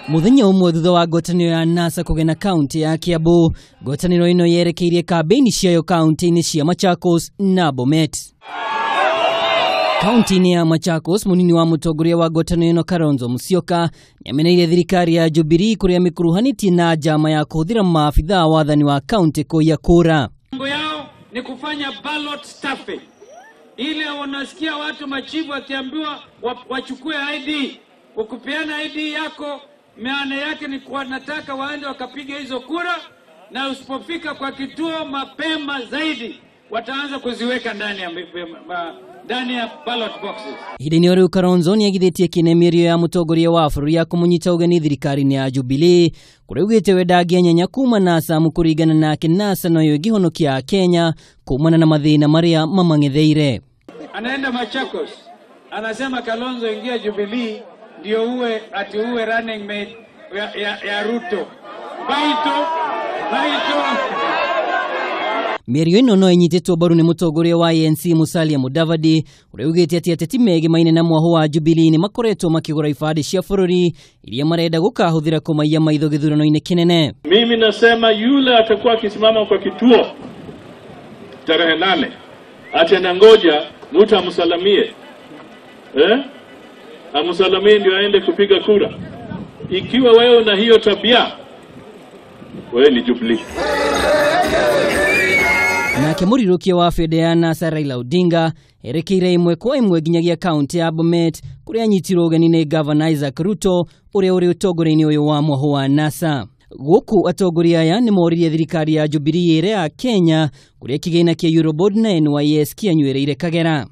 Muthenya umwe thutha wa ngwatanĩro ya NASA kũgena kaunti ya Kiambu, ngwatanĩro ĩno yerekeirie kambĩini ciayo kaunti-inĩ cia Machakos na Bomet. Kaunti-inĩ ya Machakos, munini wa mũtongoria wa ngwatanĩro ĩno Kalonzo Musyoka nĩameneire thirikari ya Jubilee kũrĩa mĩkuruhanĩtie na njama ya kũhũthĩra maabithaa wathani wa kaunti kũiya kura. Mambo yao ni kufanya ballot stuffing. Ile unasikia watu machifu akiambiwa wachukue ID, ukupeana ID yako maana yake ni kwa nataka waende wakapiga hizo kura, na usipofika kwa kituo mapema zaidi wataanza kuziweka ndani ya ballot boxes. Ihinda-inĩ o rĩu Kalonzo nĩagithĩtie kĩne mĩario ya mũtongoria wa bũrũri ya kũmũnyita ũgeni thirikari-inĩ ya Jubilee kũrĩa augĩte we ndangĩenyenya kuma NASA amu kũringana nake NASA noyo ĩngĩhonokia Kenya kumana na mathĩna marĩa mamang'etheire. Anaenda Machakos anasema Kalonzo ingia Jubilee ndio uwe ati uwe running mate ya Ruto. Baito, baito. Mĩario ĩno no ĩnyitĩtwo mbaru nĩ mũtongoria wa ANC Musalia Mudavadi ũrĩa augĩte atĩ ateti megemaine na mwahũ wa Jubilee nĩ makoretwo makĩgũra ibandĩ cia bũrũri iria marenda gũkahũthĩra kũmaiya maitho gĩthurano-inĩ kĩnene. Mimi nasema yule atakuwa akisimama kwa kituo tarehe 8 ati anangoja mtu amsalamie, amsalamie ndio aende kupiga kura. Ikiwa wewe una hiyo tabia, wewe ni Jubilee. Nake mũrirũkia wa bendera ya NASA Raila Odinga erekeire ĩmwe kwa ĩmwe nginyagia kaunti ya Bomet kũrĩa anyitirwo ũgeni nĩ Gavana Isaac Ruto ũrĩa ũrĩ ũtongoria-inĩ ũyũ wa mwahũ wa NASA. Gũkũ atongoria aya nĩ moririe thirikari ya Jubilee ĩrĩa ya Kenya kũrĩa kĩgĩna kĩa Eurobond na NYS kĩanyuĩrĩire Kagera.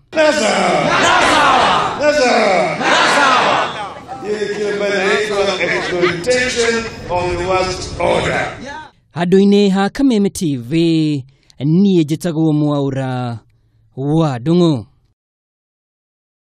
Handũ-inĩ ha Kameme TV, niĩ njĩtagwo Mwaura wa Ndung'u.